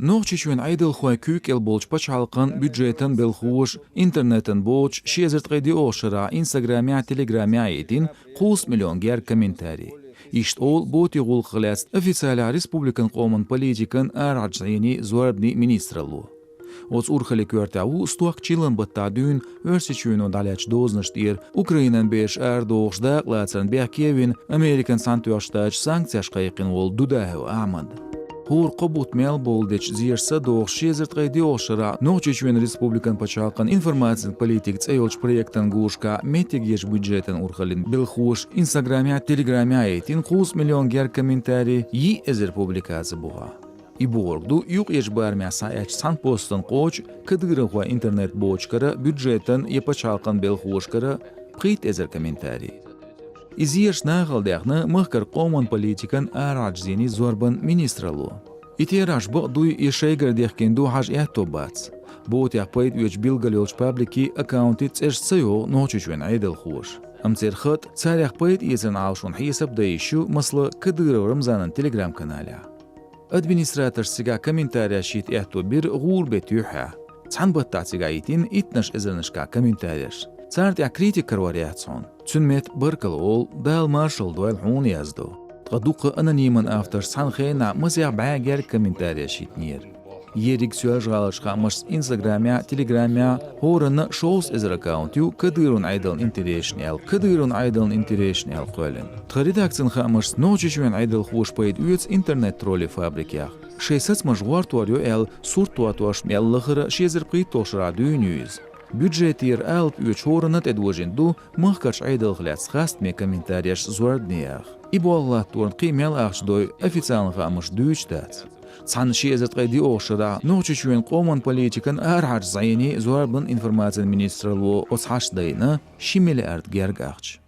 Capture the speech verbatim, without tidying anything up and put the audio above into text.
Нохчийчоьнан Ӏедалхойн куьйга кӀел болчу пачхьалкхан бюджетан белхоша интернетан боцуш ши эзар ткъе диъолгӀачу шарахь Инстаграмехь, Телеграмехь а йитина кхузткъа миллион герга комментарий. Иштта олу ботийн гӀуллакхах лаьцна официалехь республикан къоман политикан, арахьарчу зӀенийн, зорбанийн министралло. Оцу урхаллин коьртехь ву стохка чиллан баттахь дуьйна Оьрсийчоьно дӀалаьцначу дозанаш тӀера Украинан бераш арадохуш дакъалацарна бехке а вина, Американ Цхьаьнатоьхначу Штаташа санкцеш кхайкхина волу Дудаев Ахьмад. ХӀора кхо бутт мел бовла дечу зеша са а дохуш, ши эзар ткъе диъолгӀачу шарахь Нохчийчоьнан Республикан пачхьалкхан информацин политика цӀе йолчу проектан гурашкахь меттигерчу бюджетан урхаллин белхоша Инстаграмехь, Телеграмехь а йитина кхузткъа миллион герга комментарий, йиъ эзар публикаци бухахь. И бохург ду, юккъерчу барамехь схьаэцначу цхьана постан кхочу кадыровхойн интернет-боцчу кара бюджетан я пачхьалкхан белхоша кара пхийтта эзар комментарий. И зераш нахала даьхна махкара къоман политикан, арахьарчу зӀенийн, зорбанийн министралло. И терахьаш бакъ дуй, я шайгара дихкина ду, хьажа аьтто бац. Ботех пайда оьцу билгал йолчу пабликийн, аккаунтийн цӀераш ца йоху Нохчийчоьнан Ӏедалхоша. Амма церан хатӀ, царех пайда эцарна Ӏалашонан хьесап дан йиш ю, масала, Кадыров Рамзанан Telegram-каналехь. Администраторша цигахь комментареш йита аьтто бира гӀуран беттан юьххьехь. Цхьана баттахь цигахь йитина иттаннаш эзарнашкахь комментареш. Царна тӀехь критика карор яц хьуна. Цуьнан метта баркалла олу, Дала маршалла дойла хьуна яздо. Ткъа дуккха анониман авторша цхьана хенахь масех бӀе герга комментареш йитинера. Ерриг соьлжа-гӀаларчу хаамашца Инстаграмехь, Телеграмехь хӀоранна шовзткъа эзар аккаунт ю Кадыровн Ӏедалан интересашна аьлла, Кадыровн Ӏедалан интересашна аьлла кхоьллина. Тхан редакцин хаамашца, Нохчийчоьнан Ӏедалхоша пайда оьцу интернет-троллин фабрикех. Шайн сацамаш гӀортор ю аьлла, сурт тотош мел лахара ши эзар пхийтталгӀачу шарахь дуьйна ю иза. Бюджетера алапа оьцуш хӀоранна тӀедожийна ду махкарчу Ӏедалх лаьцна хастаме комментареш зорбане яха. И болх латторна кхин а мел ахча дой, официалан хаамаша дуьйцуш дац. Цхьана ши эзар ткъе диъолгӀачу шарахь Нохчийчоьнан къоман политикан, арахьарчу зӀенийн, зорбанийн, информацин министралло оцу хьаштана дайна ши миллиард герга ахча.